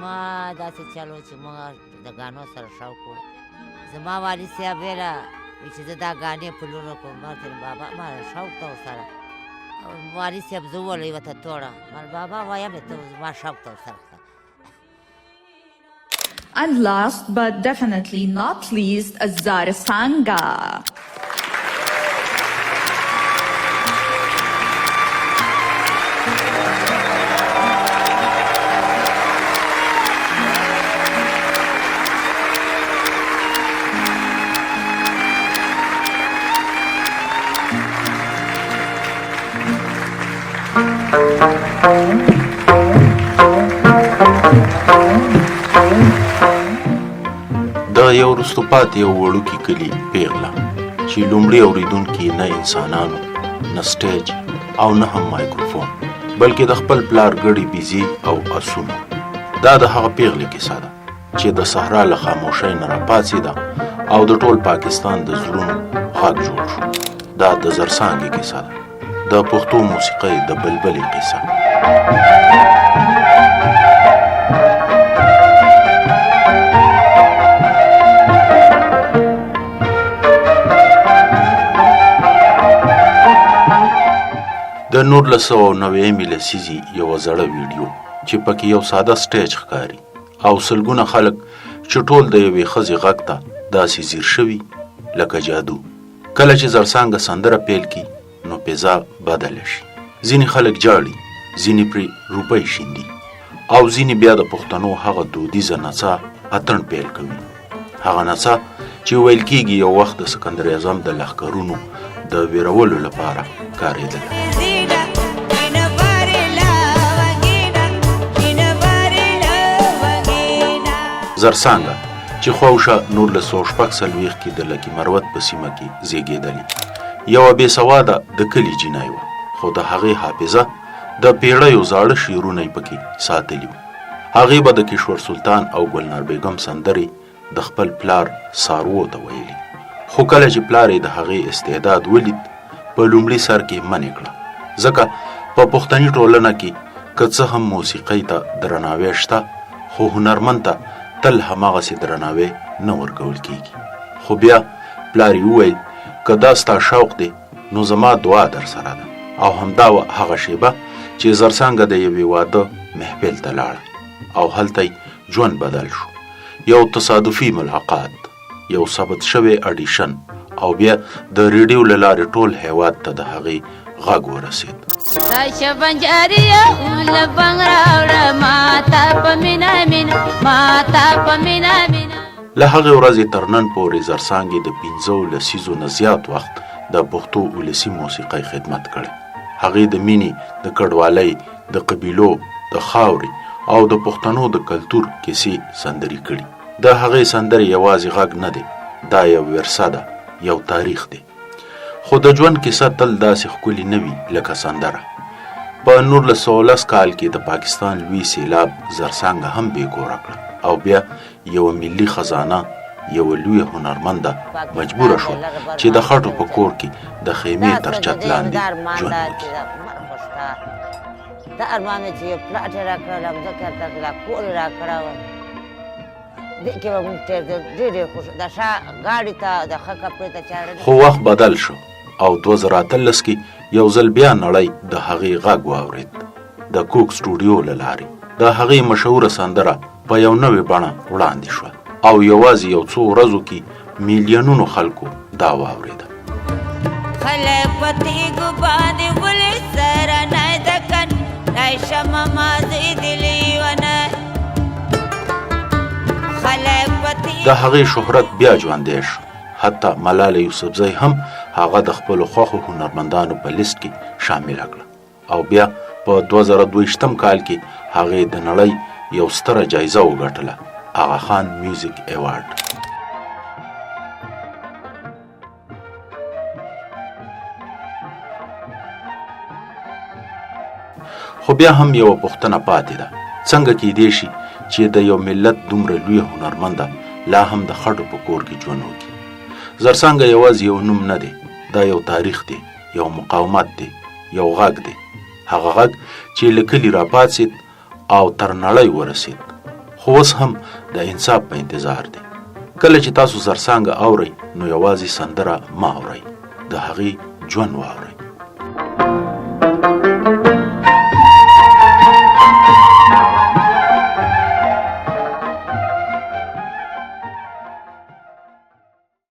زما داسې چل و چې موږ د ګانو سره شوق و. زما والد صاحب ویله چې زه دا ګانې په لوڼو کوم. ما ورته بابا ما شوق ته ورسره والد صاحب زه وولوي ورته توړه مال بابا وایم ته زما شوق ته ورسره. And last but definitely not least, Zarsanga. د یو وروسته پاتې او وړوکي کلي پیغله چې لومړي اوریدونکي نه انسانانو، نه سټیج او نه هم مایکروفون، بلکې د خپل پلار ګړي بیزې او اسونو. دا د هغه پیغلې کیسه ده چې د صحرا له خاموشۍ نه راپاڅېده او د ټول پاکستان د زړونو غږ جوړ شو. دا د زرڅانګې کیسه ده، د پښتو موسیقۍ د بلبلې کیسه. د 1990 لسیزې یوه زړه ویډیو چې پکې یو ساده سټیج ښکاري او سلګونه خلک چې ټول د یوې ښځې غږ ته داسې ځیر شوي لکه جادو. کله چې زرڅانګه سندره پیل کړي نو فضا بدله شي. ځینې خلک جاړي، ځینې پرې روپۍ شیندي او ځینې بیا د پښتنو هغه دودیزه نڅا اتڼ پیل کوي، هغه نڅا چې ویل کیږي یو وخت د سکندر اعظم د لښکرونو د ویرولو لپاره کارېدله. زرڅانګه چې خواوشا 1946 کې د لکي مروت په سیمه کې زیږېدلې، یوه بېسواده د کلي جینۍ وه، خو د هغې حافظه د پیړیو زاړه شعرونه یې پکې ساتلي وو. هغې به د کشور سلطان او ګلنار بیګم سندرې د خپل پلار څاروو ته ویلې، خو کله چې پلار یې د هغې استعداد ولید په لومړي سر کې منع کړه، ځکه په پښتني ټولنه کې که څه هم موسیقۍ ته درناوی شته، خو هنرمند ته تل هماغسې درناوی نه ورکول کیږي. خو بیا پلار یې وویل که دا ستا شوق دی نو زما دعا در سره ده. او همدا وه هغه شیبه چې زرڅانګه د یوې واده محفل ته لاړه او هلته یې ژوند بدل شو. یو تصادفي ملاقات، یو ثبت شوی اډیشن او بیا د ریډیو له لارې ټول هیواد ته د هغې غږ ورسید. راشه بنجاریه لبنګ راوړه ماته په مینه مینه، ماته په مینه مینه. له هغې ورځې تر نن پورې زرڅانګې د 5 لسیزو نه زیات وخت د پښتو ولسي موسیقۍ خدمت کړی. هغې د مینې، د کډوالۍ، د قبیلو، د خاورې او د پښتنو د کلتور کیسې سندرې کړي. د هغې سندرې یوازې غږ نه دی، دا یو ورثه ده، یو تاریخ دی. خو د ژوند کیسه تل داسې ښکلې نه وي لکه سندره. په 1910 کال کې د پاکستان لوی سیلاب زرڅانګه هم بې کوره کړه او بیا یوه ملي خزانه، یوه لویه هنرمنده مجبوره شوه چې د خټو په کور کې د خیمې تر چت لاندې ژوند وکړي. دا ارمان مې چې یو پلاټ یې راکړی، دا مځکه یې راکړه، دا کور یې راکړی وه، دې کې به موږ ډېر ډېر خوش، د ښه ګاډي ته د ښه کپړې ته چا. خو وخت بدل شو او 2018 کې یو ځل بیا نړۍ د هغې غږ واورېد، د کوک سټوډیو له لارې د هغې مشهوره سندره په یو نوې بڼه وړاندې شوه او یوازې یو څو ورځو کې میلیونونو خلکو دا واورېده. خلک په تیږو باندې ولې سره نه دکن راشم ما زه لیونه. خلک په د هغې شهرت بیا ژوندی شو. حتی ملاله یوسفزۍ هم هغه د خپلو خوښو هنرمندانو په لیست کې شامله کړه او بیا په 2022 کال کې هغې د نړۍ یو ستره جایزه وګټله، آغا خان میوزیک ایوارډ. خو بیا هم یوه پوښتنه پاتې ده، څنګه کیدای شي چې د یو ملت دومره لوی هنرمنده لا هم د خټو په کور کې ژوند وکړي؟ زرڅانګه یوازې یو نوم نه دی، دا یو تاریخ دی، یو مقاومت دی، یو غږ دی، هغه غږ چې له کلي راپاڅېد او تر نړۍ ورسېد. خو اوس هم د انصاف په انتظار دی. کله چې تاسو زرڅانګه اورئ، نو یوازې سندره مه اورئ، د هغې ژوند واورئ.